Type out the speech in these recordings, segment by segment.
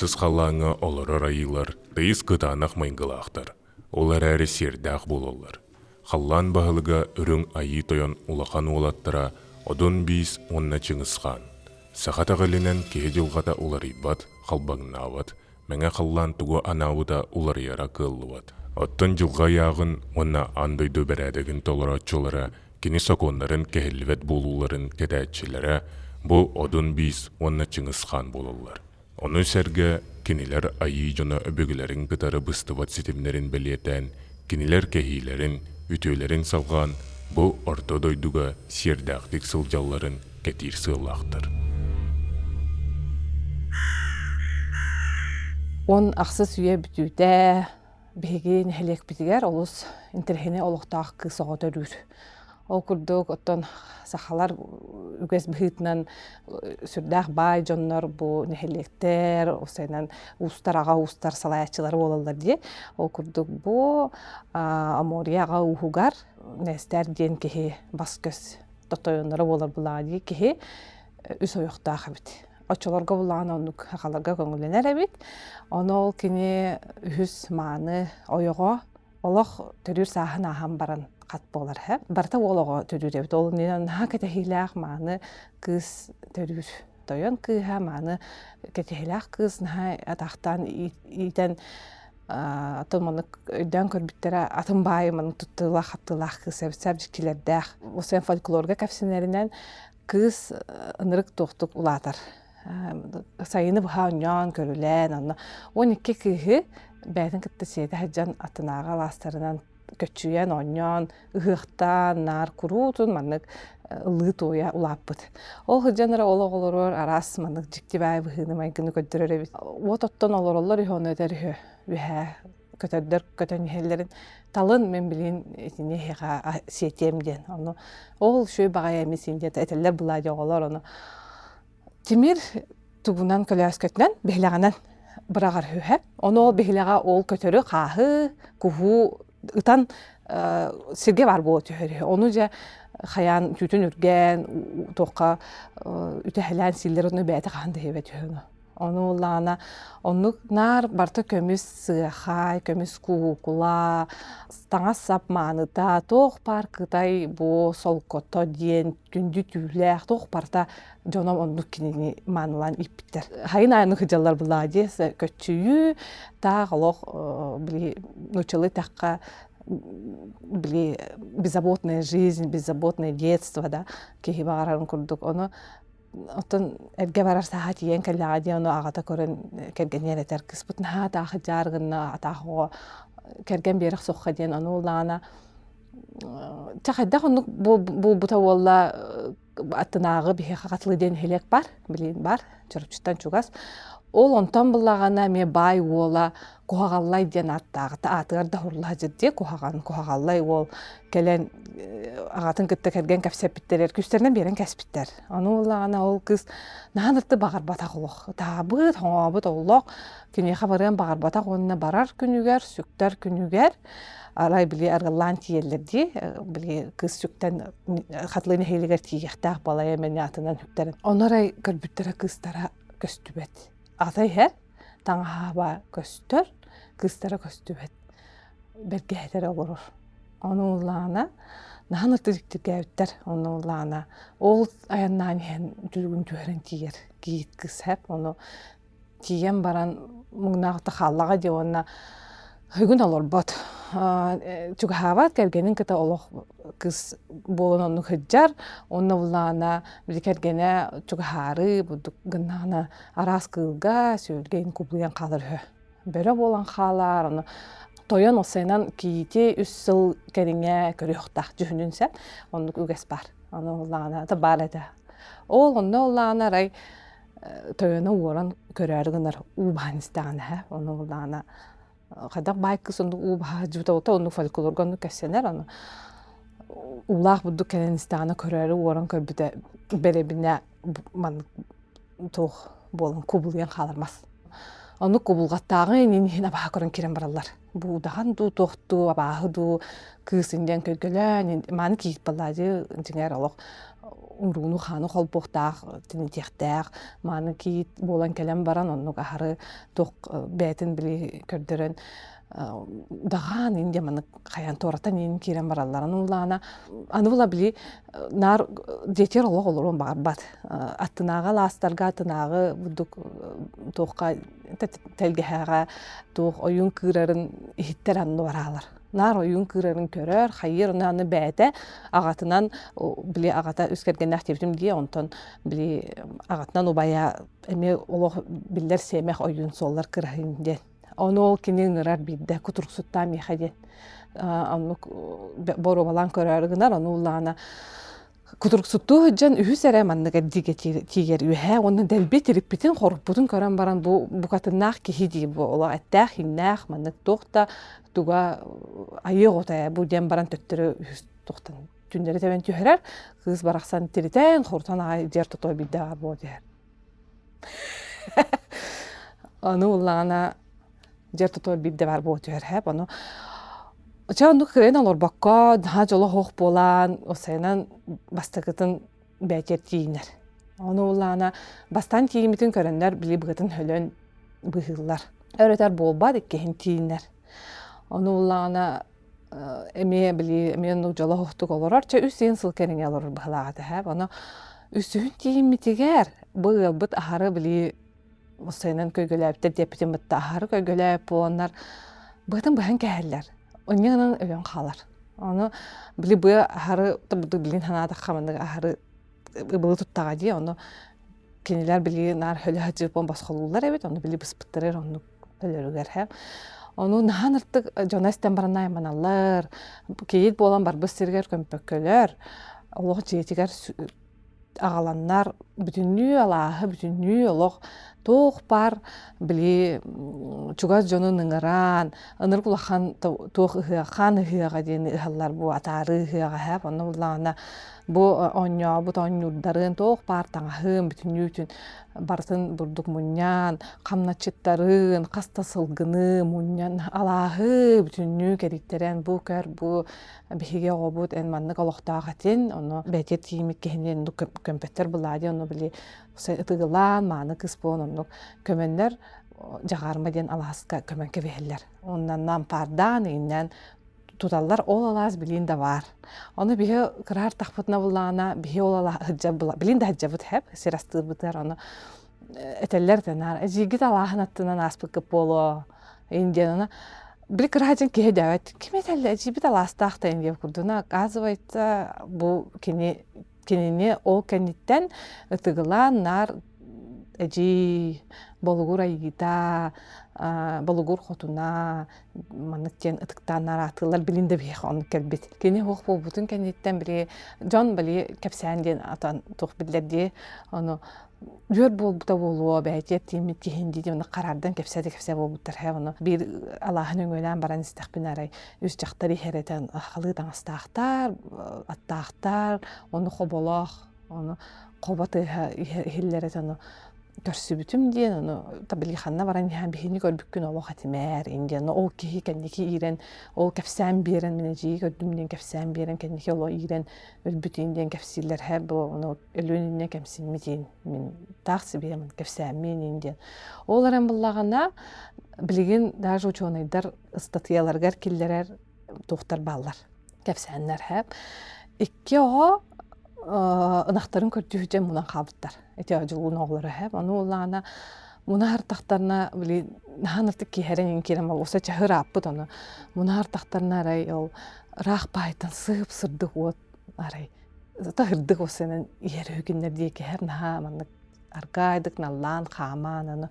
Ахсыс халлааҥҥа олорор айыылар тыйыс кытаанах майгылаахтар, ол эрээри сиэрдээх буолаллар. Халлаан баһылыга Үрүҥ Айыы Тойон улахан уолаттара Одун Биис уонна Чыҥыс Хаан. Саха итэҕэлинэн киһи дьылҕата уларыйбат, халбаҥнаабат, мэҥэ халлаан тугу анаабыта уларыйара кыаллыбат. Оттон дьылҕа ыйааҕын уонна аан дойду бэрээдэгин толорооччулара кини сокуоннарын кэһиллибэт буолууларын кэтээччилэрэ бу Одун Биис уонна Чыҥыс Хаан буолаллар. Ону сэргэ кинилэр айыы дьоно өбүгэлэрин кытары быстыбат ситимнэрин бэлиэтээн, кинилэр кэһиилэрин, үтүөлэрин салҕаан бу орто дойдуга сиэрдээхтик сылдьалларын кэтиир сыаллаахтар. Уон ахсыс үйэ бүтүүтэ биһиги нэһилиэкпитигэр олус интэриэһинэй олохтоох кыыс оҕо төрүүр. Ол курдук, оттон сахалар үгэс быһыытынан сүрдээх баай дьоннор бу нэһилиэктэр, осенан уустар, аҕа уустар салайааччылары буолаллар дии. Ол курдук бу Амория аҕа ууһугар Нестер диэн киһи бас-көс тотойонноро буолар булаа дии киһи үс ойохтоох эбит. Оччолорго булаан оннук сахаларга көҥүллэнэр эбит. Ону ол кини үһүс мааны ойоҕо олох төрүүр сааһын ааһан баран хат буолар һэ. Барыта уол оҕо төрүүр эбит. Ол иннинэ наһаа кэтэһиилээх мааны кыыс төрүүр. Тойон кыыһа мааны кэтэһиилээх кыыс наһаа атахтаан иитэн атын маннык өйдөөн көрбүттэрэ атын баайы маннык туттуулаах хаптыылаах кыыс эбит сэр дьиктилэрдээх. Осен фольклорга кэпсэнэринэн кыыс ынырык туохтук улаатар. Сайыны быһа оонньоон, көрүлээн, онно 12 кыыһы бэйэтин кытта сиэтэ сылдьан аттынааҕы алаастарынан көччүйэн, оонньоон, ыһыахтаан, наар куруутун маннык ыллыы-туойа улааппыт. Ол сылдьан эрэ ол оҕолоругар араас маннык дьикти баай быһыыны-майгыны көрдөрөр эбит. Уот оттон олороллор үһү, ону этэр үһү үөһээ көтөрдөр көтөн иһэллэрин талын мин билигин итини эһиэхэ сиэтиэм диэн ону ол үчүгэй баҕайы эмис диэн этэллэр былаадьа оҕолор ону тимир тугунан көлөөскөтүнэн биһилэҕинэн быраҕар үһэ ону ол биһилэҕэ ол көтөрү хааһы куһу ытан сиргэ баар буола түһэр үһү ону дьэ хайаан түүтүн үргээн туохха үтэһэлээн сииллэр ону бэйэтэ хаһан да иһибэт үһү ону Ону ыллаҕына оннук наар барыта көмүс сыахай, көмүс куукула, таҥас-сап мааныта, туох баар кытай бу солкото диэн күндү түүлээх туох барыта дьоно оннук кинини маанылаан ииппиттэр. Хайын аайы сылдьаллар былаа дии көччүйүү, таах олох били нууччалыы эттэххэ били беззаботная жизнь, беззаботное детство да киһи баҕарарын курдук. Ону Оттон эргэ барар сааһа тиийэн кэллэҕэ дии, ону аҕата көрөн кэргэниэр этэр кыыспыт наһаа атаах дьаар гынна, атаах оҕо кэргэн биэрэ охсуохха диэн ону ыллаҕына чэ хайдах оннук буолбута буолла аттынааҕы биһиэхэ хатылы диэн нэһилиэк бар, билигин бар, Чурапчыттан чугас. Ол онтон буллаҕына эмиэ баай уола Куһаҕаллай диэн ааттааҕыта аатыгар да уһулла дьирдиэ куһаҕан Куһаҕаллай уол кэлэн аҕатын кытта кэргэн кэпсэппиттэр күүстэринэн биэрэн кэспиттэр ону ыллаҕына ол кыыс наһаа ырты баҕарбатах олох ытаабыт хоҥообут олох киниэхэ барыан баҕарбатах уонна барар күнүгэр сүктэр күнүгэр арай били арыаллаан тиийэллэр дии били кыыс сүктэн хатылы нэһилиэгэр тиийиэхтээх балайа эмэни атынан сүктэрин ону арай көрбүттэрэ кыыстара көстүбэт ата иһэр таҥаһаба көстөр, кыыстара көстүбэт, бэргэһэтэрэ олорор. Ону ыллаҕына наһаа ытырыктыргээбиттэр. Ону ыллаҕына ол айаннаан иһэн үтүлүгүн түһэрэн тиийэр кийиит кыыс эп. Ону тиийэн баран муҥнаах хааллаҕа дии уонна Бүгүн олорбот. Чугаһаабат кэргэнин кытта олох кыыс буолан оннук сылдьар. Онно буллаҕына били кэргэнэ чугаһаары бурдук гыннаҕына араас кыылга, сүөлгэ кубулуйан хаалар үһү. Бөрө буолан хаалар, ону тойон осенан кийиити үс сыл кэриҥэ көрүөхтээх дьүһүнүн сөп. Оннук үгэс баар. Ону ыллаҕына баар этэ. Ол онно ыллаҕына арай тойоно уоран көрөөрү гынар уу баһан истэҕинэ ону ыллаҕына хайдах баай кыыс оннук уу баһа дьыбыта оннук фольклорга оннук кэпсэнэр ону уулаах бурдук кэлэн истэҕинэ көрөөрү уоран көрбүтэ бэрэбинэ маннык туох буолан кубулуйан хаалар мас оннук кубулҕаттааҕы инин иһин абааһы көрөн киирэн бараллар буудаҕан дуу туох дуу абааһы дуу кыыс индиэн көйгөлөөн мааны киирбалаадьы дьиҥэр олох. урууну хааны холбуохтаах, тинитиэхтээх, мааны кийиит буолан кэлэн баран оннук аһары туох бэйэтин били көрдөрөн даҕаан индия маннык хайаан туоратан иин киирэн баралларын улаана аны була били наар дьиэтигэр олох олоруон баҕарбат аттынааҕы алаастарга аттынааҕы бурдук туохха тэлгэһэҕэ туох ойуун кыырарын иһиттэр анны бараалар наар ойуун кыырарын көрөр хайыыр ону аны бэйэтэ аҕатынан били аҕата үс кэргэннээх диэбитим дии онтон били аҕатынан убайа эмиэ олох биллэр сиэмэх ойуун суоллар кыраһыын диэн Ону ол кини ыҥырар биирдэ кутуруксуттаа миэхэ диэн оннук боруобалаан көрөөрү гынар ону уллаҕына кутуруксуттуу сылдьан үһүс эрэ маннык эрдиигэ тиийэр үөһээ уонна дэлби тириппитин хоруппутун көрөн баран бу букатыннаах киһи дии бу олох эттээх иҥнээх маннык туох да туга айыы оҕото ээ бу диэн баран төттөрү үһүс туохтан түннэри тэбэн түһэрэр кыыс барахсан тиритэн хорутан аҕай дьиэр тотуо биирдэ баар буола түһэр Ону ыллаҕына дьэр тутуор биирдэ баар буола түһэр һээп ону Чэ оннук кыайан олорбокко наһаа дьоло суох буолан осайынан бастакытын бэйэтигэр тиийинэр. Ону ыллаҕына бастаан тиийиммитин көрөннөр били быатын өлөн быыһыыллар. Өр-өтөр буолбат иккиһин тиийинэр. Ону ыллаҕына эмиэ били эмиэ оннук дьоло суохтук олорор. Чэ үс сиэн сыл кэриҥэ олорор быһыылаах этэ һээп. Ону үсүһүн тиийиммитигэр бу ыалбыт аһары били муссайынан көйгөлөөбүттэр диэппитин бытта аһары көйгөлөөп буоланнар быатын быһан кэһэллэр. Онньа гынан өлөн хаалар. Ону били быа аһары билин санаатахха маннык аһары ыбылы туттаҕа дии ону кинилэр били наар хөлө хадьыпон босхолууллар эбит ону били быспыттарыр оннук өлөрүгэр һэ ону наһаа ыртык дьоно истэн баран айманаллар кийиит буолан барбыт сиригэр көмпөккөлөр олох дьиэтигэр аҕаланнар бүтүннүү алааһы бүтүннүү олох туох баар били чугас дьонун ыҥыраан ынырык улахан туох ыһыах хаан ыһыаҕа диэн ыһаллар бу атаарыы ыһыаҕа һээп онно буллаҕына бу оонньообут оонньуурдарын туох баар таҥаһын бүтүннүүтүн барытын бурдук мунньан хамначчыттарын хас да сылгыны мунньан алааһы бүтүннүү кэрийтэрэн бу көр бу биһиги оҕобут эн маннык олохтоох этин ону бэйэтигэр тиийиммит киһини оннук көмпөттөр былаа диэн ону били ытыгылаан мааны кыс буолан оннук көмөннөр дьаҕаарма диэн алааска көмөн кэбиһэллэр оннан нампаардаан иҥнээн туталлар ол алаас билиин да баар ону биһи кыраар тахпытына буллаҕына биһи ол алаа сылдьа билин да сылдьабыт хэп сир астыырбытыгар ону этэллэр тэнаар эдьиийгит алааһын аттынан ааспыккыт буолуо индианана били кыраһа киһи дэбэт ким этэллэ эдьиийбит алаастаах да индия курдуна оказывается бу кини кинини ол кэнниттэн ытыгылаан наар эдьиий болугур айыыта болугур хотуна маннык диэн ытыктаан араатыылар билин да биһиэхэ оннук кэлбит. Кини суох буолбутун кэнниттэн били дьон били кэпсээн диэн атан туох биллэр дии ону үөр буолбута буолуо бэйэтигэр тииммит киһин дии диэн хараардан кэпсээтэ кэпсээ буолбуттар һэ ону биир алааһын өҥүөлээн баран истэхпинэ арай үс дьахтар иһэр этэн халыы таҥастаахтар аттаахтар ону хоболоох ону хобо тыаһа иһиллэр этэ ону көрсүбүтүм диэн ону били ханна баран иһэн биһини көрбүккүн олох этимээр диэн ол киһи кэнники иирэн ол кэпсээн биэрэн мин эдьиийи көрдүм диэн кэпсээн биэрэн кэнники олох иирэн өлбүтүн диэн кэпсииллэр һэ бу ону өлүөн иннинэ кэмсиммитин мин таах сибиэмин кэпсээммин диэн ол эрэн буллаҕына билигин даже учуонайдар ыстатыйаларыгар киллэрэр туохтар бааллар кэпсээннэр һэ икки оҕо ынахтарын көрдүү дьэ мунан хаалбыттар ити дьулуун оҕолоро һэ ону улаана мунаһар били наһаа артык киһэрэн киирэн уса чаһыр ааппыт ону мунаһар тахтарына арай ол ыраах баайтан сыып сырдык уот арай таһырдык осенен иһэр үһүгүннэр диэки иһэр наһаа маннык аргаайдык наллаан хаамаан аны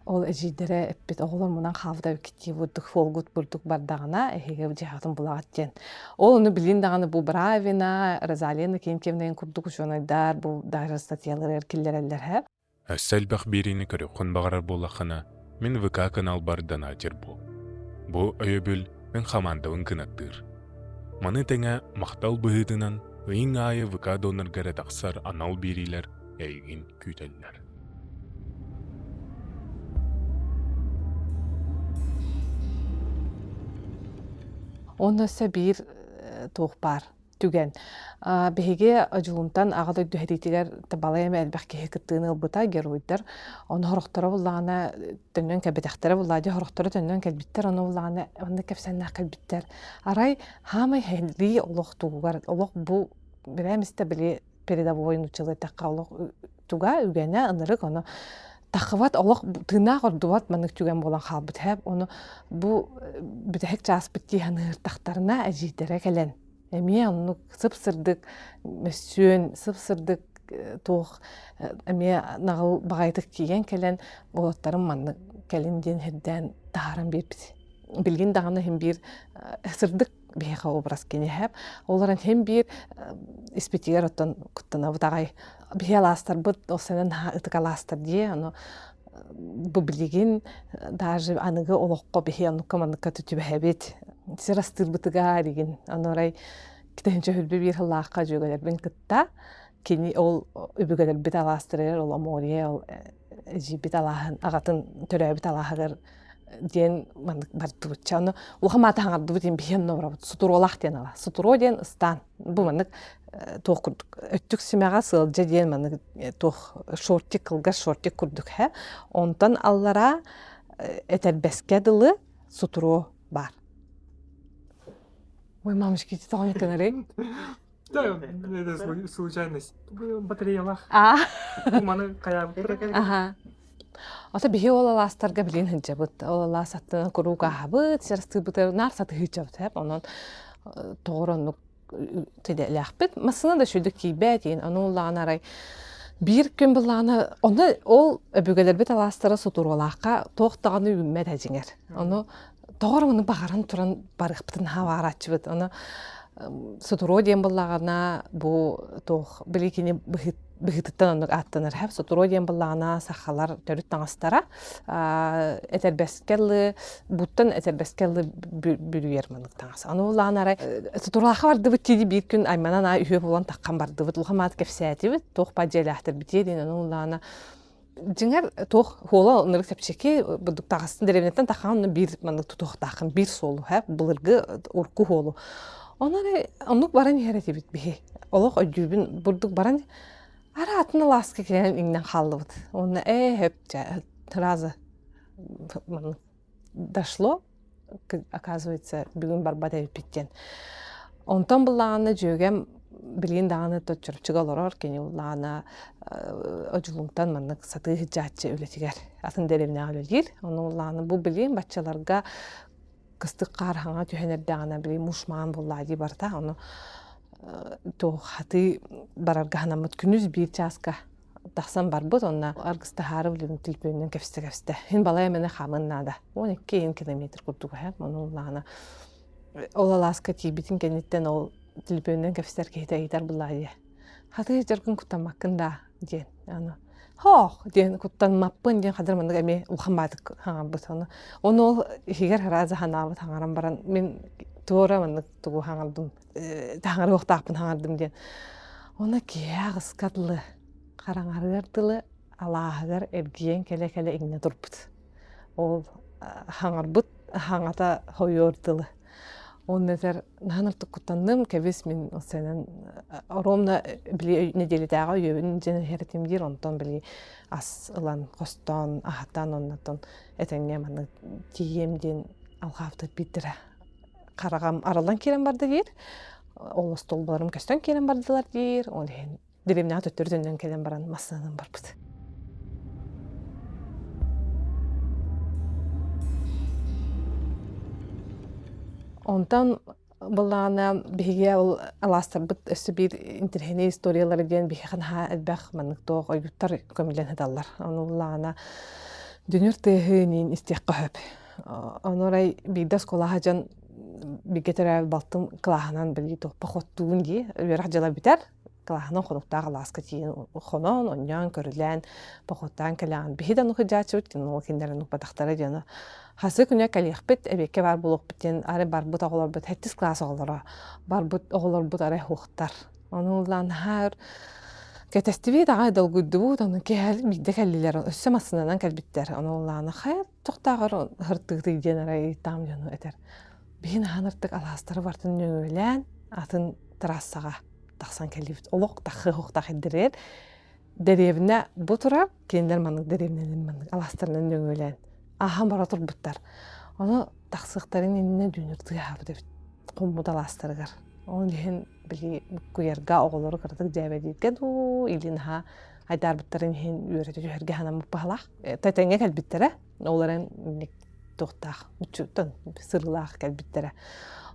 ол эдьиийдэрэ эппит оҕолор мунан хаалбыта эбиккит бурдук фолгут бурдук бардаҕына эһиги дьиэҕитин булаҕыт диэн ол ону билин даҕаны бу Бравина Розалия Иннокентьевна курдук учуонайдар бу даже статьяларыгар киллэрэллэр һэ Өссө элбэх биэриини көрүөххүн баҕарар буоллаххына, мин ВК каналбар донатер буол. Бу өйөбүл мин хамаандабын кынаттыыр. Маны тэҥэ махтал быһыытынан ыйыҥ аайы ВК донорга эрэ тахсар анал биэриилэр эйигин күүтэллэр. Онно өссө биир туох баар. түгэн. Биһиги Одьулуунтан Аҕа дойду сэриитигэр балай эмэ элбэх киһи кыттыыны ылбыта, геройдар. Ону сорохторо буллаҕына төннөн кэлбэтэхтэрэ буллаа дии, сорохторо төннөн кэлбиттэр, ону буллаҕына онно кэпсээннээх кэлбиттэр. Арай хаамай сэрии олох тугугар, олох бу бирэмистэ били передовой нууччалыы эттэххэ олох туга үгэнэ ынырык ону тахыбат олох тыыннаах ордубат маннык түгэн буолан хаалбыт һээп ону бу бүтэһик чааспыт дии саныыртахтарына эдьиийдэрэ кэлэн эмиэ оннук сып-сырдык мөссүөн сып-сырдык туох эмиэ наҕыл баҕайытык тиийэн кэлэн уолаттарым маннык кэлин диэн сирдээн таһааран биэрбит билигин даҕаны иһин биир сырдык биһиэхэ образ киниэхэ. Ол эрэн һин биир испитигэр оттон куттанабыт аҕай. Биһи алаастарбыт ол сэнэн ытык алаастар дии, ону бу билигин даже аныгы олоххо биһи оннукка манныкка түбэһэбит. Сир астыырбытыгар игин ону арай китэнчэ хүрбэ биир сыллаахха дьүөгэлэрбин кытта кини ол үбүгэлэрбит алаастарыгар ол Омория ол эдьиийбит алааһын аҕатын төрөөбүт алааһыгар диэн маннык бардыбытча ону улахан маата хаҥардыбыт диэн биһиэн ноборобут сутуруолаах диэн ала сутуруо диэн ыстаан бу маннык туох курдук өттүк симэҕэ сыалдьа диэн маннык туох шортик кылгас шортик курдук һэ онтон аллараа этэрбэскэ дылы сутуруо баар ой мамочки тоҕо этэнэрий Да, это случайность. Батареялаах. А. Маны хайаабыттара Аха. Ото биһи ол алаастарга билин сылдьабыт. Ол алаас аттынан куруук ааһабыт, сырастыыбытыгар наар сатыһыычабыт эп. Онон тоҕор оннук тилэлээхпит. Массыына да үчүгдүк тиийбэт диэн. Ону улаҕан арай биир күн былаана ону ол өбүгэлэрбит алаастара сутуруолаахха туох даҕаны үүммэт дьиҥэр. Ону тоҕор ону баҕаран туран барыахпытын наһаа баҕарааччыбыт. Ону Сутуруо диэн буоллаҕына бу туох били кини быһыытыттан оннук ааттанар һэп сутуруо диэн буоллаҕына сахалар төрүт таҥастара этэрбэскэ ылы буттан этэрбэскэ ылы бүрүйэр маннык таҥас аны улаан арай сутураахха бардыбыт дии биир күн айманан аа үһүө буолан таххан бардыбыт улахан маат кэпсээтибит туох ба дьиэлээхтэрбитиэ диэн аны улаана Дьиҥэр туох хуола ынырык чэпчэки бурдук таҕыстын дэриэбинэттэн тахаан биир маннык тутуохтааххын биир суолу һэ былыргы урку хуолу. Онон эрэ оннук баран иһэр этибит биһи. Олох өйдүүбүн бурдук баран ара атын алааска кэлэн иҥнэн хааллыбыт. Уонна ээ хөп дьэ сразу маннык дошло оказывается бүгүн барбат эбиппит диэн. Онтон былаана дьүөгэм билигин даҕаны Чурапчыга олорор, кини былаана Одьулуунтан маннык сатыы сылдьааччы үлэтигэр атын дэриэбинэҕэ үлэлиир. Ону былаана бу билигин баччаларга кыстык хаар хаҥа түһэн эрдэҕинэ билигин муш-маан буоллаа дии барыта. Ону туох хатыы барарга санаммыт күнүс биир чааска тахсан барбыт уонна аргыстаһаары билигин төлөпүөнүнэн кэпсэтэ-кэпсэтэ. Иһин балай эмэни хаамыан наада. 12 иһин километр курдук эһэ. Ону ыллаҕына ол алааска тиийбитин кэнниттэн ол төлөпүөнүнэн кэпсэтэр киһитэ ыйытар буллаа дии. Хатыы дьаргын куттаммаккын даа диэн. Аны хоох диэн куттанмаппын диэн хадыр маннык эмиэ улахан баатык хаҥарбыт. Ону ону ол иһигэр харааза ханаабыт хаҥаран баран мин туора маннык тугу хаҥардым таҥарыахтаахпын хаҥардым диэн. Ону киһи аҕыска дылы, хараҥарыар дылы алааһыгар эргийэн кэлэ-кэлэ иҥнэ турбут. Ол хаҥарбыт хаҥата хойуор дылы. Онно этэр наһаа артык куттанным, кэбис мин сэнэн ровно били нэдиэлэтээҕи өйүөбүн дьэн иһэритим диир, онтон били ас ылан хостоон аһатан оннотон этэҥҥэ маннык тиийиэм диэн алҕаабытыт биирдэрэ хараҕам арыллан киирэн барда диир ол остуолбаларым көстөн киирэн бардылар диир ол иһин дэриэбинэҕэ төттөрү төннөн кэлэн баран массыынанан барбыт онтон былаана биһиги ол алаастарбыт өссө биир интэриэһинэй историялары диэн биһиэхэ наһаа элбэх маннык туох ойууттар көмүллэн сыталлар ону былаана дүнүр тыаһыын истиэххэ сөп Ону арай биирдэ оскуолаҕа дьон бииргэ төрөөбүт балтым кылааһынан били походтуун дии үөрэх дьыла бүтэр кылааһынан хонуктаах алааска тиийэн хонон онньоон көрүлээн походтаан кэлэҕин биһи да нухыдьааччыбыт ол кинилэр нукпатахтара диэн хасы күнэ кэлиэхпит эбиэккэ баар буолуохпут диэн арай барбыт оҕолорбут сэттис кылаас оҕолоро барбыт оҕолорбут арай суохтар Ону ыллаан наһаа өр кэтэстибит аҕай долгуйдубут, ону киэһэ биирдэ кэллилэр, өссө массыынанан кэлбиттэр. Ону ыллаан хайа тохтооҕор һыртыытый диэн арай ыйытаам дьону этэр. Биһи наһаа ыртык алаастары бартын нөҥүөлээн атын трассаҕа тахсан кэллибит. Олох тахыах ирдэрэр. Дэриэбинэ бу турар, кинилэр маннык дэриэбинэнэн маннык алаастарынан нөҥүөлээн ааһан бара турбуттар. Ону тахсыахтарын иннинэ дүүнүр тыаһаабыт эбит хоммут алаастарыгар. Ол иһин били буккуйарга оҕолору кыратык дьээбэлииргэ дуу, или наһаа айдаарбыттарын иһин үөрэтэ түһэргэ санаммыт баһылаах. Тэтэҥҥэ кэлбиттэрэ. Ол эрэн туохтаах мүччүттэн сырыылаах кэлбиттэрэ.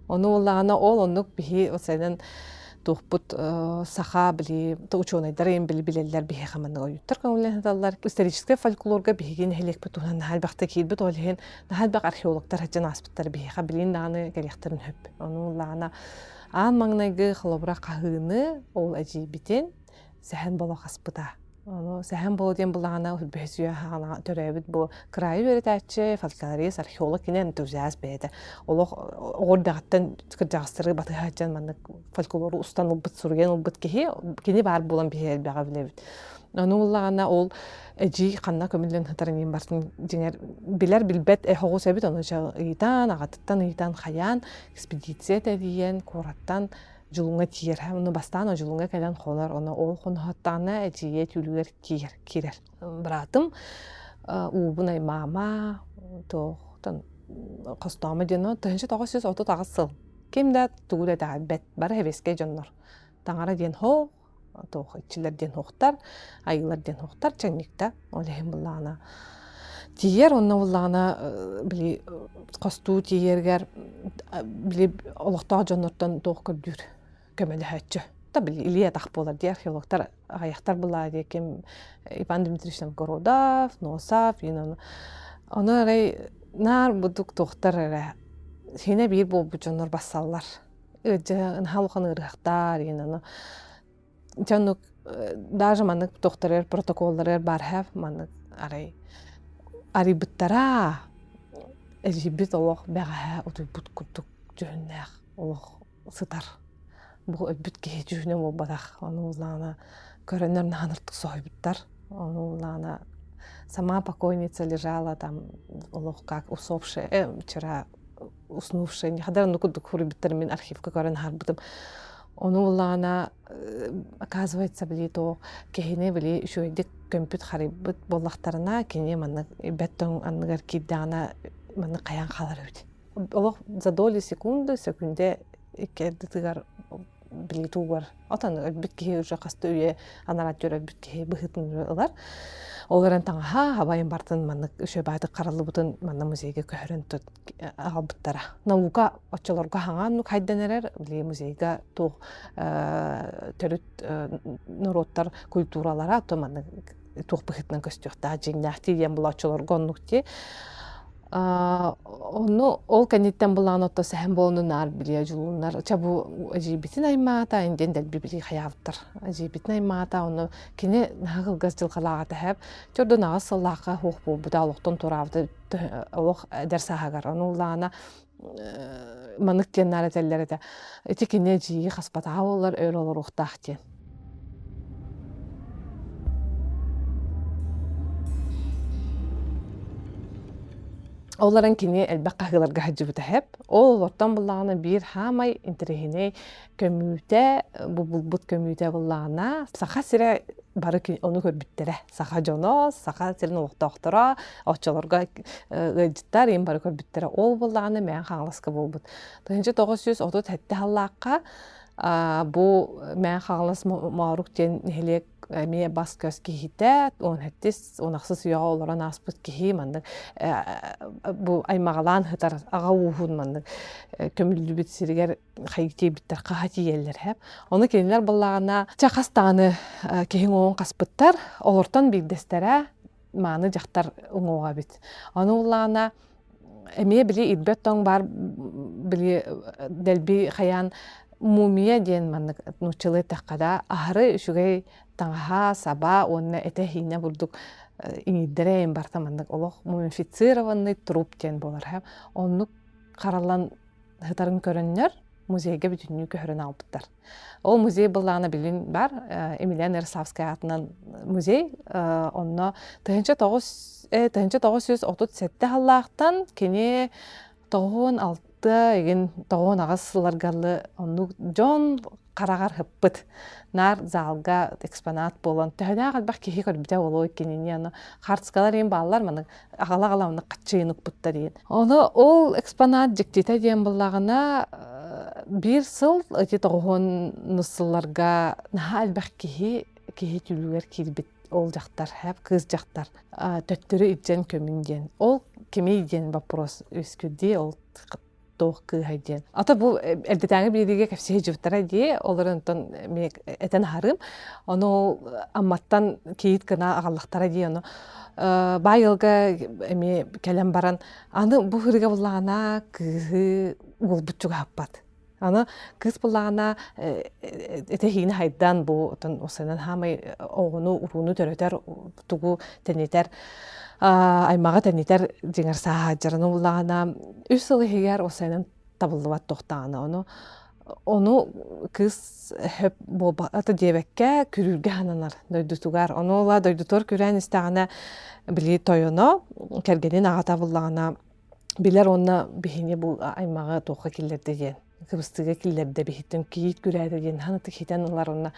Ону буоллаҕына ол оннук биһи осайынан туохпут саха били учуонайдар эйин били билэллэр биһиэхэ маннык ойуттар көҥүллэн сыталлар. Историческай фольклорга биһиги нэһилиэкпит туһунан наһаа элбэхтэ киирбит ол иһин наһаа элбэх археологтар сылдьан ааспыттар биһиэхэ билин даҕаны кэлиэхтэрин сөп. Ону буоллаҕына аан маҥнайгы холобура хаһыыны ол эдьиийбитин сэһэн боло хаспыта. Ону Сэһэн Боло диэн буллаҕына Үрбэһисүйэ хаҕана төрөөбүт бу кыраайы үөрэтээччи, фольклорист, археолог кини энтузиаст бэйэтэ. Олох оҕо эрдэҕиттэн кырдьаҕастары батыһа сылдьан маннык фольклору устан ылбыт, суруйан ылбыт киһи, кини баар буолан биһи элбэҕи билэбит. Ону буллаҕына ол эдьиий ханна көмүллэн сытарын иин барытын дьиҥэр билэр билбэт оҕус эбит, ону ыйытан, аҕатыттан ыйытан хайаан экспедиция тэрийэн куораттан Дьулуҥҥа тиийэр. Ону бастаан Одьулуҥҥа кэлэн хонор, ону ол хоноһоттоҕуна эдьиийэ түүлүгэр тиийэр, киирэр. Быраатым уубун аймаама, туохтан хостомо диэн 1938 сыл. Ким да тугу да итэҕэйбэт, бары сэбиэскэй дьоннор. Таҥара диэн хоох, туох иччилэр диэн хуохтар, айыылар диэн хуохтар чэҥникта. Ол иһин буллаҕына тиийэр, онно буллаҕына били хостуу тиийэригэр били олохтоох дьоннортон туох көрдүүр көмөлөһөөччү. Та били илии атах буолар дии археологтар аҕыйахтар булаа дии ким Иван Дмитриевич Новгородов, Носов, ону ону арай наар будук туохтар эрэ синэ биир буолбут дьоннор бассаллар ыалдьа наһаа улахан ыарыһахтар иһин ону дьэ оннук даже маннык туохтарыгар протоколларыгар баар һээп маннык арай арыйбыттара эрийбит олох бэҕэһээ утуйбут курдук дьүһүннээх олох сытар бу өлбүт киһи дьүһүнэ буолбатах ону улаана көрөннөр наһаа ынырык соһуйбуттар ону улаана сама покойница лежала там олох как усопшая вчера уснувшая нихадар ну курдук хуруйбуттар мин архивка көрөн аһарбытым ону улаана оказывается били то киһини били үчүгэйдик көмпүт харыйбыт буоллахтарына кини маннык бэт тоҥ анныгар киирдэҕинэ маннык хайаан хаалар эбит олох за доли секунды сөкүндэ икки ардытыгар били тугар отон өлбүт киһи уже хаста үйэ анараа өлбүт киһи быһыытын ылар ол эрэн таҥаһа хабайын бартын маннык үчүгэй хараллыбытын манна музейга көһөрөн аҕалбыттара наука оччолорго хаҥаан хайдан эрэр били музейга туох төрүт норуоттар культуралара то маннык туох быһыытынан көстүөхтээх дьиҥнээхтии диэн булааччыларга оннук дии Ону ол кэнниттэн былаан отто сэһэн буолуну наар билиэ дьулууннар ча бу эдьиийбитин аймаата индиэн дэлби билии хайаабыттар эдьиийбитин аймаата ону кини наһаа кылгас дьылҕалааҕа тэһэп чордон аҕыс сыллаахха суох буолбута олохтон туораабыта олох эдэр сааһыгар ону улаана маннык диэн наар этэллэр этэ ити кини эдьиийи хаспатаҕа буоллар өр олоруохтаах диэн Ол эрэн кини элбэх хаһыыларга сылдьыбыта сөп. Ол олортон буллаҕына биир хаамай интэриэһинэй көмүүтэ, бу булбут көмүүтэ буллаҕына, Саха сирэ бары ону көрбүттэрэ. Саха дьоно, Саха сирин олохтоохторо, оччолорго ыалдьыттар им бары көрбүттэрэ. Ол буллаҕына Мээн Хаҥаласка буолбут. 1937 сыллаахха бу Мээн Хаҥалас Моорук диэн нэһилиэк эмиэ бас-көс киһитэ, 17 16 үйэҕэ олорон ааспыт киһи маннык бу аймаҕалаан сытар аҕа ууһун маннык көмүллүбүт сиригэр хайыы тиийбиттэр хаһа тиийэллэр һэп. Ону кинилэр буоллаҕына чэ хас даҕаны киһи уҥуоҕун хаспыттар, олортон биирдэстэрэ мааны дьахтар уҥуоҕа эбит. Ону буоллаҕына эмиэ били ирбэт тоҥ баар били дэлби хайаан мумия диэн маннык нууччалыы эттэххэ да аһары үчүгэй таҥаһа, саба уонна этэ-иһиинэ бурдук иҥиирдэрэ эйин барыта маннык олох мумифицированный труп диэн буолар. Оннук хараллан сытарын көрөннөр музейга бүтүннүү көһөрөн аҕалбыттар. Ол музей былаана билин бар, Емельян Ярославскай аатынан музей. Онно 1937 сыллаахтан кини 96 игин 98 сылларга оннук дьон хараҕар ыппыт. Наар залга экспонат буолан төһөлөөх элбэх киһи көрбүтэ буолуой кинини аны хартыскалар иин бааллар маны аҕала-аҕала онно хаччыйын укпуттар иин. Ону ол экспонат дьиктитэ диэн буллаҕына биир сыл ити тоҕуһун сылларга наһаа элбэх киһи киһи түүлүгэр киирбит ол дьахтар хэп кыыс дьахтар төттөрү илдьэн көмүн диэн ол кимий диэн вопрос үөскүрдии ол туох кыыһай диэн. Ата бу эрдэтээҥи биэриигэ кэпсэһи дьыбтара дии, олорон онтон мен этэн аһарым. Ону ол Амматтан кийиит гына аҕаллахтара дии, ону баай ыалга эмиэ кэлэн баран, аны бу ырыга буллаҕына кыыһы уолбут чугаһаппат. Аны кыыс буллаҕына этэһиини хайдан бу отон осанан хаамай оҕону урууну төрөтөр тугу тэнитэр аймаҕы тэнитэр дьиҥэр сааһаадьараны буллаҕына үс сыл иһигэр осанан табыллыбат тохтаҕына ону ону кыыс хөп буолбата диэбэккэ күрүүргэ хананар дойдутугар ону ыла дойдутугар күрээн истэҕинэ били тойоно кэргэнин аҕата буллаҕына билэр уонна биһини бу аймаҕы туохха киллэрдэ диэн кыбыстыыга киллэрдэ биһиттэн кийиит күрээтэ диэн ханатык хитэн ылар уонна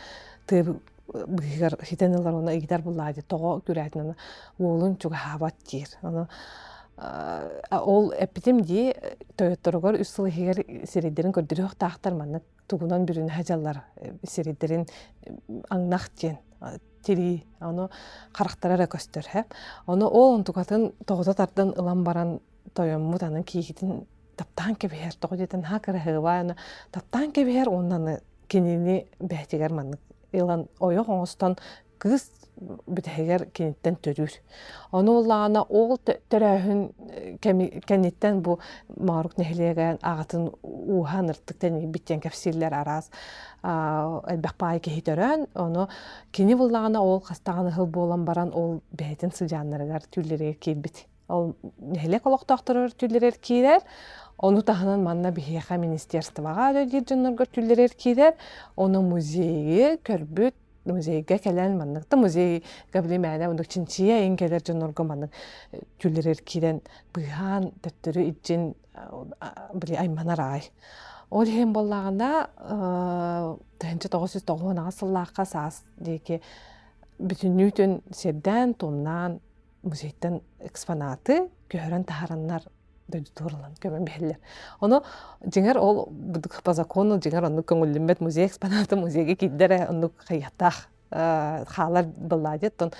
тыа быыһыгар хитэн ылар уонна ыйытар буллаа дии тоҕо күрээтин уолун чугаһаабат диир ону ол эппитим дии тойотторугар үс сыл иһигэр сирэйдэрин көрдөрүөхтаахтар маннык тугунан бүрүнэ сылдьаллар сирэйдэрин аҥнах диэн тирии ону харахтара эрэ көстөр һэ ону ол онтукатын тоҕута тардан ылан баран тойоммут аны киһитин таптаан кэбиһэр тоҕо диэтэн наһаа кыраһыабай аны таптаан кэбиһэр уонна аны кинини бэйэтигэр маннык ылан ойох оҥостон кыыс бүтэһигэр киниттэн төрүүр. Ону улаана ол төрөөһүн кэнниттэн бу Моорук нэһилиэгин аҕатын ууһа ыныртык тэнийбит диэн кэпсииллэр араас элбэх баай киһи төрөөн, ону кини буллаҕына ол хастаҕын ыһыл буолан баран ол бэйэтин сыдьааннарыгар түүллэригэр киирбит. Ол нэһилиэк олохтоохторугар түүллэригэр киирэр, ону таһынан манна биһиэхэ министерствоҕа үлэлиир дьоннорго түүллэригэр киирэр, ону музейы көрбүт музейга кэлэн маннык да музейга били мээнэ оннук чинчийэ иҥ кэлэр дьоннорго маннык түүлэрэр киирэн быыһаан төттөрү илдьин били айманар аай. Ол иһин буоллаҕына 1998 сыллаахха саас диэки бүтүннүүтүн сирдээн туомнаан музейтан экспонаты көһөрөн таһараннар дойдутугар ылан көмөн биһэллэр. Ону дьиҥэр ол по закону дьиҥэр оннук көҥүллүммэт музей экспоната музейга киирдэ эрэ оннук хайыахтаах хаалар былаадьы оттон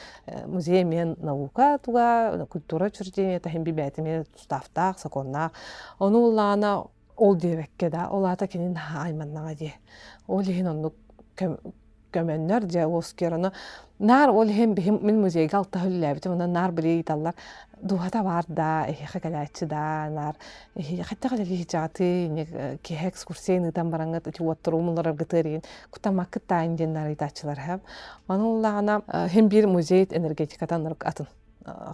музей эмиэ наука туга культура учреждениета иһин бибээтэ эмиэ устаавтаах сокуоннаах ону улаана ол диэбэккэ да ол аата кини наһаа айманнаҕа дии ол иһин оннук көмөннөр дьэ уоскуйар ону наар ол иһин биһим мин музейга алта үлэлээбитим онон наар били ыйыталлар дууһата баар да эһиэхэ кэлээччи да наар эһиэхэ кэлиһи киһи экскурсияны ыытан бараҥҥыт ити уоттар умуллараргытыар иин кутамаккыт таайын диэн наар ыйытааччылар һэм ону уллаҕына хим биир музей энергетиката атын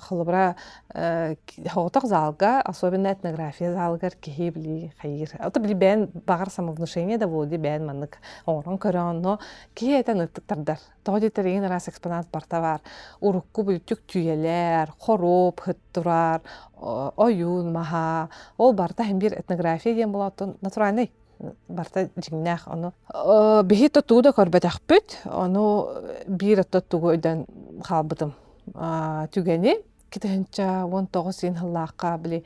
Холобура, соҕотох залга, особенно этнография залыгар киһи били хайыыр. Ото били бэйэн баҕар самовнушение да буолуо дии бэйэн маннык оҥорон көрөҕүн, но киһи этэн ытыктардар. Тоҕо диэтэр игин араас экспонат барта баар. Урукку бүлтүк түйэлэр, хоруоп ыт турар, ойуун маһа, ол барыта иһин биир этнография диэн буолан оттон натуральный барыта дьиҥнээх ону биһи то тугу да көрбөтөхпүт ону биир отто тугу өйдөөн хаалбытым түгэни 2019 син сыллаахха били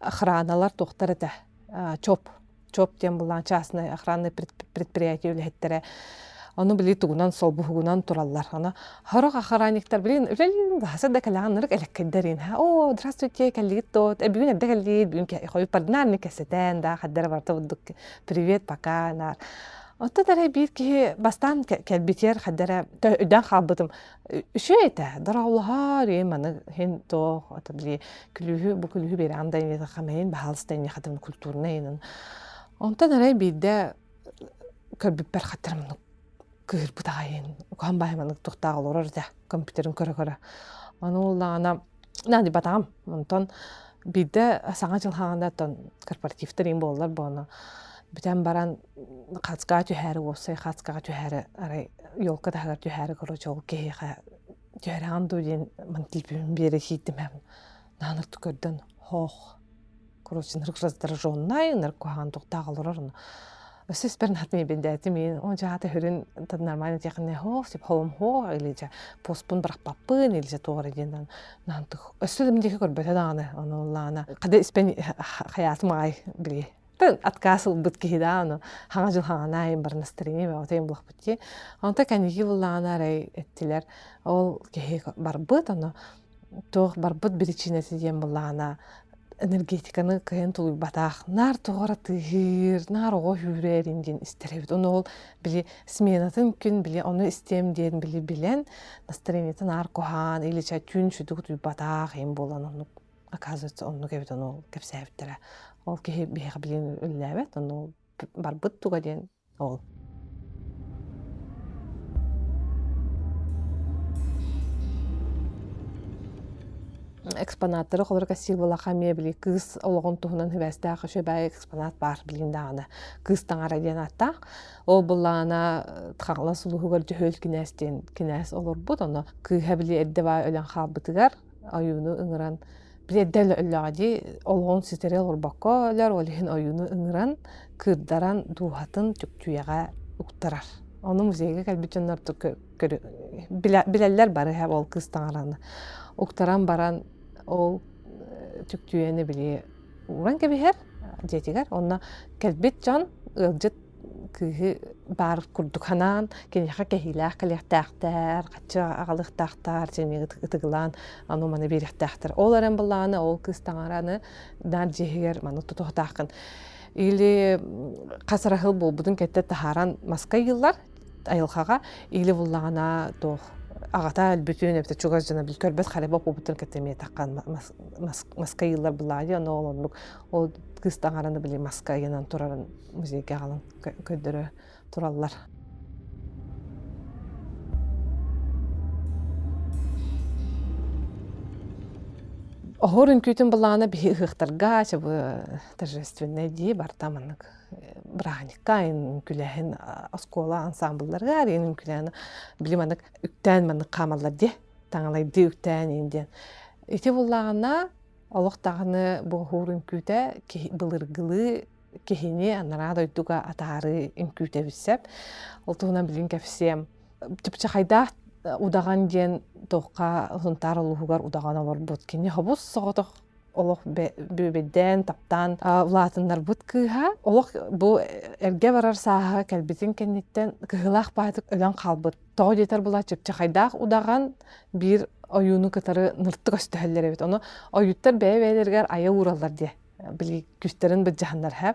охраналар туохтар этэ ЧОП ЧОП диэн буллаан частное охранное предприятие үлэһиттэрэ Ону били тугунан солбуһугунан тураллар. Ону сорох охранниктар билин үлэлин баһаса да кэлэҕин ырык элэккэйдэрин. О, здравствуйте, кэллигит тот. Э, бүгүн эрдэ кэллигит, бүгүн хойут бардынаар кэсэтэн да хаддара барта бурдук. Привет, пока, наар. Оттон эрэ биир киһи бастаан кэлбитигэр хаддара өйдөөн хаалбытым. Үчүгэй этэ, дороолоһоор, е маны хин то ата били күлүүһү бу күлүүһү биэрэҕин да хамайын баһаалыста инни хатым культурнай инин. Онтон эрэ биирдэ көрбүппэр хаттарым кыырбыт аҕайын уһан баайым анык туохтаах олорор этэ компьютерын көрө-көрө ону уллаҕына наадыйбатаҕым онтон биирдэ саҥа дьыл хаҕана оттон корпоративтар иҥ буоллар буону бүтэн баран хацкаҕа түһээри уопсай хацкаҕа түһээри арай елка таһыгар түһээри короче ол киһиэхэ түһэрэҕин дуу диэн мантилпибин биэрэ киирдим наанырт көрдөн хоох короче ынырык раздраженнай ынырык куһаҕан туохтаах олорор. Өссө испэр наһаа миэбэлдээтим иин о дьаата хүрүн нормально тиэхинэ хоох тип холом хоох или дьэ поспун бырахпаппын или дьэ туох эрэ диэн наантык өссө да диэки көрбөтө даҕаны ону ыллаана хада испэн хайаатым аҕай били отказ ылбыт киһи да ону хаҥа дьыл хаҥанаайын бар настроение бөҕөтөйүн булахпыт дии онто кэнники буллаҕына арай эттилэр ол киһи барбыт ону туох барбыт биричиинэтэ диэн буллаҕына энергетиканы кыайан тулуйбатах наар тоҕо эрэ тыаһыыр наар оҕо үүрэр диэн истэр эбит ону ол били сменатын күн били ону истиэм диэн били билэн настроениета наар куһаан или чэ түүн сүтүк утуйбатах иһин буолан оннук оказывается оннук эбит ону ол кэпсээбиттэрэ ол киһи биһиэхэ билигин үлэлээбэт ону барбыт туга диэн ол Экспонаттары холорук кэссиир буоллахха эмиэ били кыыс олоҕун туһунан сибээстээх үчүгэй экспонат баар билигин даҕаны. Кыыс таҥара диэн ааттаах. Ол былаана Хаҥалас улууһугар Дьөһүөл кинээс диэн кинээс олорбут. Ону кыыһа били эрдэ баай өлөн хаалбытыгар ойууну ыҥыран били эрдэ өллөҕө дии олоҕун ситэри олорбокко өлөр, ол иһин ойууну ыҥыран кыырдаран дууһатын түктүйэҕэ уктарар. Ону музейга кэлбит дьоннор билэллэр бары ол кыыс таҥараны. Уктаран баран ол түктүйэни били ууран кэбиһэр дьиэтигэр. Онно кэлбит дьон ыалдьыт кыыһы баар курдук санаан киниэхэ кэһиилээх кэлиэхтээхтэр, хаччы аҕалыахтаахтар, дьиэни ытыгылаан аны маны биэриэхтээхтэр. Ол эрэн былааны ол кыыс таҥараны наар дьиэһигэр маны тутуохтааххын. Или хас эрэ сыл буолбутун кэттэ таһааран маска ыйыыллар айылҕаҕа или буллаҕына туох аҕата өлбүтүн эбэтэр чугас дьоно бил көрбөт харыба буолбутун кытта эмиэ таххан маска ыйыыллар былаайы ону ол оннук ол кыыс таҥараны били маска ыйанан турарын музейга аҕалан көрдөрө тураллар. Оһуор үҥкүүтүн былаана биһи ыһыахтарга чабы торжественнай дии барта маннык бырааһынньыкка үҥкүүлээһин оскуола ансамблларыгар иин үҥкүүлээн били маннык үктээн маннык хаамаллар дии таҥалайдыы үктээн иин диэн ити буллаҕына олох даҕаны бу оһуор үҥкүүтэ былыргылыы киһини анараа дойдуга атаарыы үҥкүүтэ сөп. Ол туһунан билигин кэпсиэм. Чыпчахайдаах удаҕан диэн туохха Сунтаар улууһугар удаҕан олорбут. Кини хобус соҕотох олох бүөбэйдээн, таптаан улаатыннарбыт кыыһа. Олох бу эргэ барар сааһа кэлбитин кэнниттэн кыһылаах баайтык өлөн хаалбыт. Тоҕо диэтэр була чыпчахайдаах удаҕан биир ойууну кытары ныртык өстөһөллөр эбит. Ону ойууттар бэйэ-бэйэлэригэр айа уураллар диэ. Били күстэрин былдьаһаннар һэ.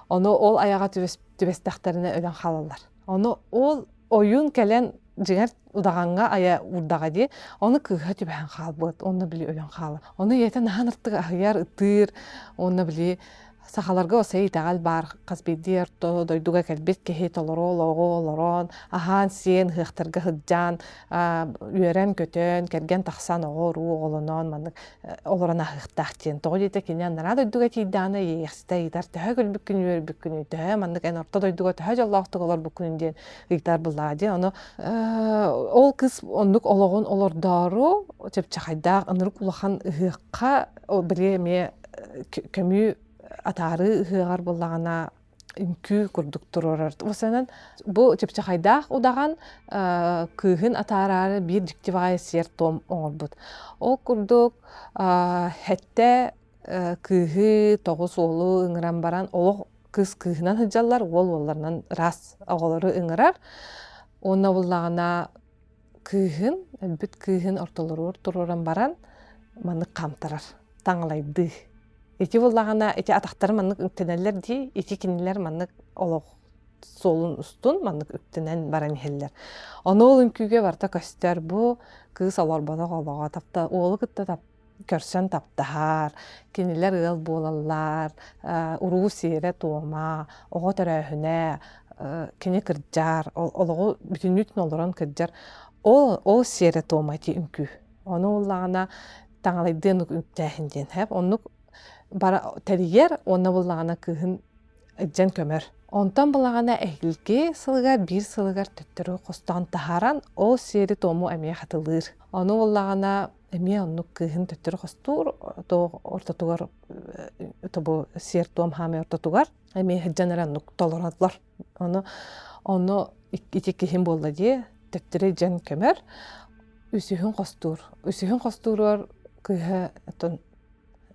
Ону ол айаҕа түбэстэхтэринэ өлөн хаалаллар. Ону ол ойуун кэлэн дьиҥэр удаҕаҥҥа айа уурдаҕа дии. Ону кыыһа түбэһэн хаалбыт. Онно били өлөн хаалар. Ону ийэтэ наһаа ыртык аһыйар, ытыыр. Уонна били сахаларга осей итэҕэл баар хас биирдии орто дойдуга кэлбит киһи толору олоҕу олорон, аһаан-сиэн, ыһыахтарга сылдьан, үөрэн-көтөн, кэргэн тахсан оҕо-уруу оҕолонон маннык олорон аһыахтаах диэн. Тоҕо диэтэ кини анараа дойдуга тиийдэҕинэ иэйэхситэ ыйытар төһө күлбүккүн үөрбүккүнүй, төһө маннык эн орто дойдуга төһө дьоллоохтук олорбуккунуй диэн ыйытар буллаҕа дии. Ону ол кыыс оннук олоҕун олордоору чыпчахайдаах ынырык улахан ыһыахха били эмиэ көмүү атаарыы ыһыаҕар буоллаҕына үҥкүү курдук туруорар. Осанан бу чыпчахайдаах удаҕан кыыһын атаараары биир дьикти баҕайы сиэр-туом оҥорбут. Ол курдук хэттэ кыыһы 9 уолу ыҥыран баран олох кыыс кыыһынан сылдьаллар, уол уолларынан ыраас оҕолору ыҥырар. Уонна буллаҕына кыыһын, өлбүт кыыһын ортолоругар туруоран баран маннык хаамтарар, таҥалайдыы. Ити буоллаҕына ити атахтары маннык үктэнэллэр дии, ити кинилэр маннык олох суолун устун маннык үктэнэн баран иһэллэр. Ону ол үҥкүүгэ барыта көстөр бу кыыс олорботох олоҕо тапта уолу кытта тап көрсөн таптаһар, кинилэр ыал буолаллар, уруу сиэрэ-туома, оҕо төрөөһүнэ, кини кырдьар, олоҕу бүтүннүүтүн олорон кырдьар. Ол ол сиэрэ-туома ити үҥкүү. Ону буоллаҕына таҥалайдыан үктээһин диэн һэп. Оннук бара тэрийэр уонна буоллаҕына кыыһын илдьэн көмөр. Онтон булаҕына эһиилги сылыгар биир сылыгар төттөрү хостоон таһааран ол сиэри-туому эмиэ хатылыыр. Ону буоллаҕына. Эмиэ оннук кыыһын төттөрү хостуур, туох ортотугар тобу сиэр-туом хаамай ортотугар эмиэ сылдьан эрэ оннук толороллор. Ону ону ити киһим буолла дии, төттөрү дьэн көмөр, үсүһүн хостуур. Үсүһүн хостууругар кыыһа оттон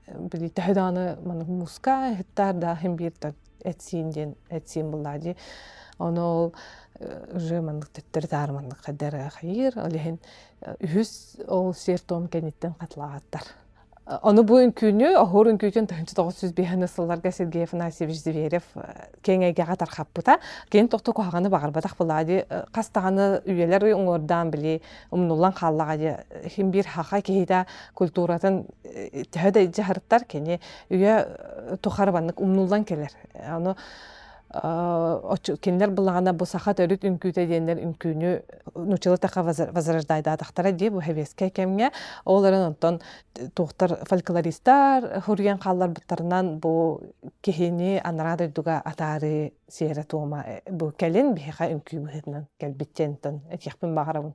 били төһө даҕаны маны мууска ыһыттаар да иһин биир эт-сиин диэн эт-сиин буллаа дии. Ону ол уже маннык төттөрү таары маннык хайдара хайыыр. Ол иһин үһүс ол сиэр-туом кэнниттэн хатылаабаттар. Ону бу үҥкүүнү, оһуор үҥкүүтүн 1905 сылларга Сергей Афанасьевич Зверев киэҥ эйгэҕэ тархаппыта. Кини тохто куһаҕаны баҕарбатах буолаа дии. Хас даҕаны үйэлэр уҥуордаан били умнуллан хааллаҕа дии. Иһин биир хаха киһитэ культуратын төһө да илдьэ сырыттар, кини үйэ тухары маннык умнуллан кэлэр. Ону кинилэр былаана бу саха төрүт үҥкүүтэ диэннэр үҥкүүнү нууччалыы таха возрождайдаатахтара дии бу сэбиэскэй кэмҥэ. Ол эрэн онтон туохтар фольклористар хуруйан хаалларбыттарынан бу киһини анараа дойдуга атаарыы сиэрэ-туома бу кэлин биһиэхэ үҥкүү быһыытынан кэлбит диэн этиэхпин баҕарабын.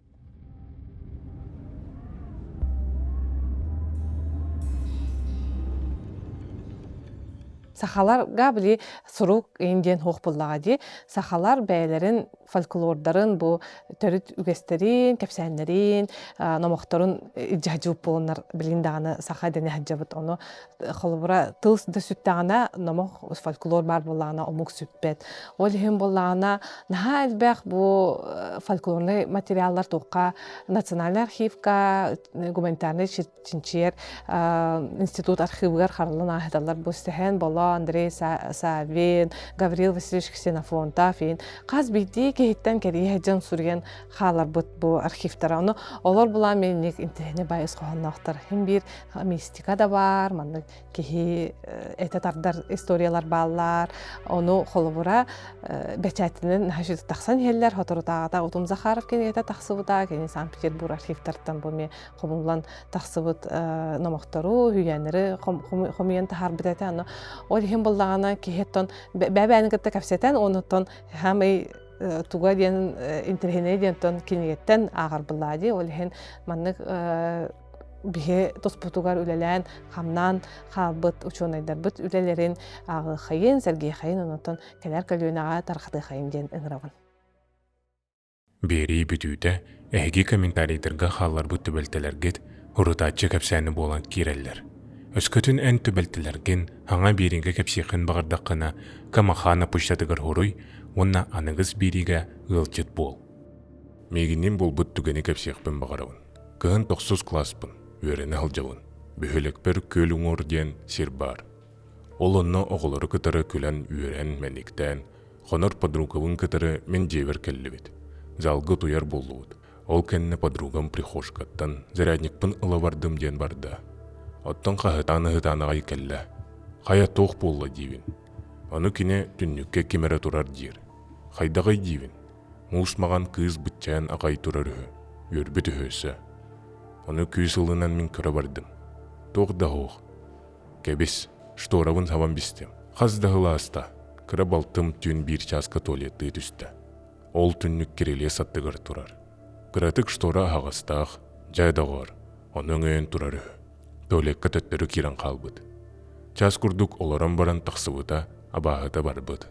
Сахаларга били сурук иин диэн суох буоллаҕа дии. Сахалар бэйэлэрин фольклордарын бу төрүт үгэстэрин, кэпсээннэрин, номохторун илдьэ сылдьыбыт буоланнар билигин даҕаны саха дэнэ сылдьабыт. Ону холобура тыл да сүттэҕинэ номох фольклор баар буоллаҕына омук сүппэт. Ол иһин буоллаҕына наһаа элбэх бу фольклорнай материаллар туохха национальнай архивка, гуманитарнай чинчийэр институт архивыгар хараллан ааһыталлар бу Сэһэн Боло, Андрей Савин, Гаврил Васильевич Ксенофонтов хас биирдии киһиттэн кэрийэ дьон суруйан хааларбыт бу архивтара. Ону олор булаан минник интэһини бай ис хоһоонноохтор. Хин биир мистика да бар, маннык киһи этэ тардар историялар бааллар. Ону холобура бэчээтинэн наһаа тахсан иһэллэр. Соторутааҕыта Утум Захаров кинигэтэ тахсыбыта. Кини Санкт-Петербург архивтартан бу эмиэ хомуллан тахсыбыт номохтору, үһүйээннэри хомуйан таһаарбыт этэ. Аны ол иһин буллаҕына киһи оттон бэйэ-бэйэни кытта кэпсэтэн, онуттан хаамай туга диэн интэриэһинэй диэн оттон кинигэттэн ааҕар буллаа дии. Ол иһин маннык биһи туспутугар үлэлээн, хамнаан хаалбыт учуонайдарбыт үлэлэрин ааҕыаххайын, сэргиэххэйин, онуттан кэлэр көлүөнэҕэ тарҕатыаххайын диэн ыҥырабын. Биэрии бүтүүтэ эһиги комментарийдарга хаалларбыт түбэлтэлэргит урутааччы кэпсээни буолан киирэллэр. Өскөтүн эн түбэлтэлэргин хаҥа биэриигэ кэпсиэххин баҕардаххына, Камахана почтатыгар хоруй уонна аныгыс биэриигэ ыалдьыт буол. Миигинниин буолбут түгэни кэпсиэхпин баҕарабын. Кыһын тохсус кылааспын, үөрэнэ сылдьабын. Бөһүөлэкпэр Күөл Уҥуор диэн сир баар. Ол онно оҕолору кытары күлэн-үөрэн, мэниктээн, Хонор подругабын кытары мин дьиэбэр кэллибит. Залга утуйар буоллубут. Ол кэннэ подругам прихожкаттан зарядникпын ыла бардым диэн барда. Оттон хаһытаан-ыһытаан аҕай кэллэ. Хайа туох буолла диибин. Ону кини түннүккэ ким эрэ турар диир. Хайдаҕый диибин. Муус маҕан кыыс быччайан аҕай турар үһү. Үөрбүт үһү өссө. Ону күүс ылынан мин көрө бардым. Туох да суох. Кэбис, шторабын сабан бистим. Хас да сыл ааста, кыра балтым түүн биир чааска туалеттыы түстэ. Ол түннүк кирилиэс аттыгар турар. Кыратык штора аһаҕастаах, дьэ доҕоор, ону өҥөйөн турар үһү. Туалекка төттөрү киирэн хаалбыт. Чаас курдук олорон баран тахсыбыта, абааһыта барбыт.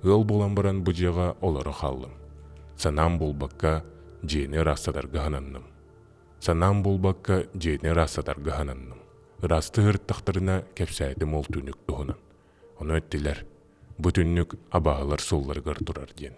Ыал буолан баран бу дьиэҕэ олоро хааллым. Санаам буолбакка, дьиэни ыраастатарга сананным. Санаам буолбакка, дьиэни ыраастатарга сананным. Ыраастыы сырыттахтарына, кэпсээтим ол түннүк туһунан. Ону эттилэр, бу түннүк абааһылар суолларыгар турар диэн.